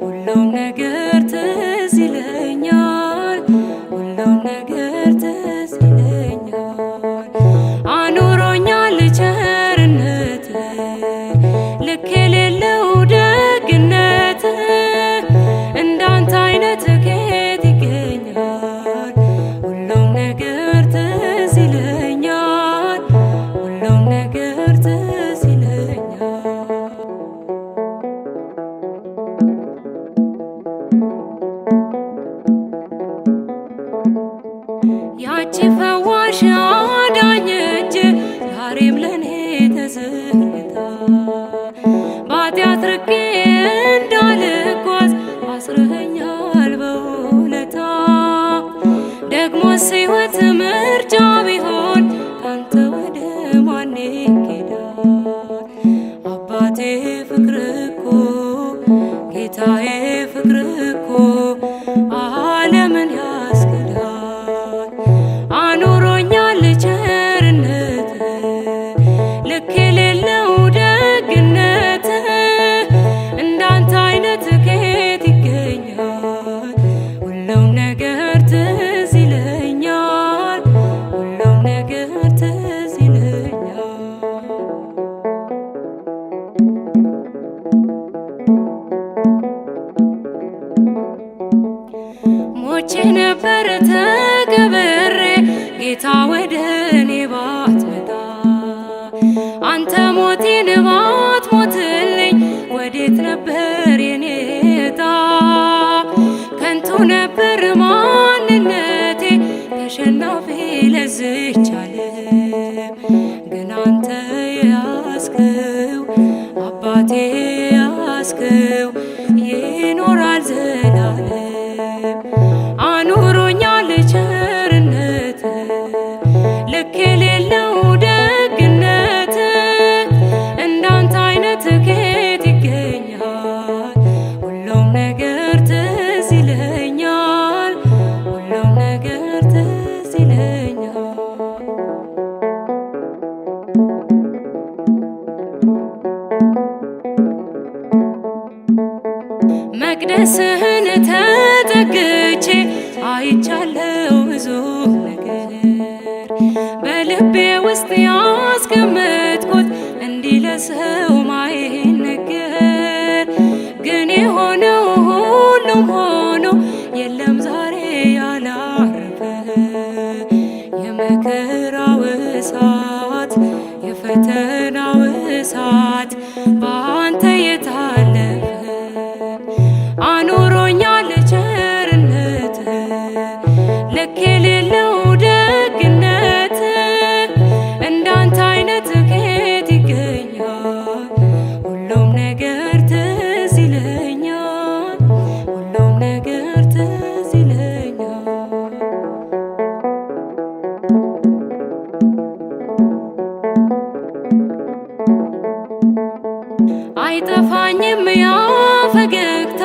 ሁሉም ነገር ትዝ ይለኛል፣ ሁሉም ነገር ትዝ ይለኛል። አኑሮኛል ቸርነት፣ ልክ የሌለው ደግነት፣ እንዳንተ አይነት ከየት ይገኛል? ሁሉም ነገር ትዝ ይለኛል፣ ሁሉም ነገር ትዝ ይለኛል። ያቺ ፈዋሽ አዳኝ እጅ ዛሬም ለኔ ተዘርግታ፣ በኃጢአት ርቄ እንዳልጓዝ አስረኸኛል በውለታ። ደግሞስ ሕይወት ምርጫ ቢሆን ካንተ ወደ ማን ይኬዳል? አባቴ ፍቅር እኮ፣ ጌታዬ ፍቅር እኮ ዓለምን ያስክዳል። አኑሮኛል ቸርነት፣ ልክ የሌለው ደግነት፣ እንዳንተ አይነት ከየት ይገኛል? ሁሉም ነገር ትዝ ይለኛል፣ ሁሉም ነገር ትዝ ይለኛል። ሞቼ ነበር ተቀብሬ ጌታ ወደ እኔ ባትመጣ፣ አንተ ሞቴን ባትሞትልኝ ወዴት ነበር የኔ ዕጣ? ከንቱ ነበር ማንነቴ፣ ተሸናፊ ለዝች ዓለም። ግን አንተ ያዝከው፣ አባቴ ያዝከው ይኖራል ዘላለም። አኑሮኛል ቸርነት፣ ልክ የሌለው ደግነት፣ እንዳንተ አይነት ከየት ይገኛል? ሁሉም ነገር ትዝ ይለኛል፣ ሁሉም ነገር ትዝ ይለኛል። መቅደስህን ተጠግቼ አይቻለው ብዙ ነገር፣ በልቤ ውስጥ ያስቀመጥኩት እንዲህ ለሰው ማይነገር፣ ግን የሆነው ሁሉም ሆኖ የለም ዛሬ ያላረፈ። የመከራው እሳት፣ የፈተናው እሳት በአንተ የታለፈ። አኑሮኛል ቸርነት፣ ልክ የሌለው ደግነት፣ እንዳንተ አይነት ከየት ይገኛል? ሁሉም ነገር ትዝ ይለኛል፣ ሁሉም ነገር ትዝ ይለኛል። አይጠፋኝም ያ ፈገግታ፣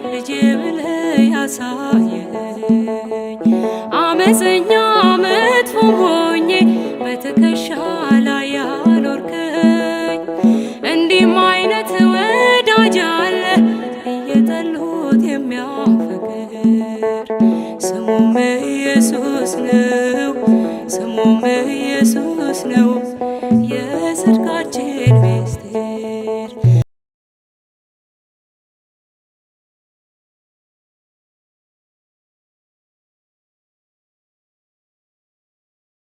ልጄ ብለህ ያሳደግከኝ።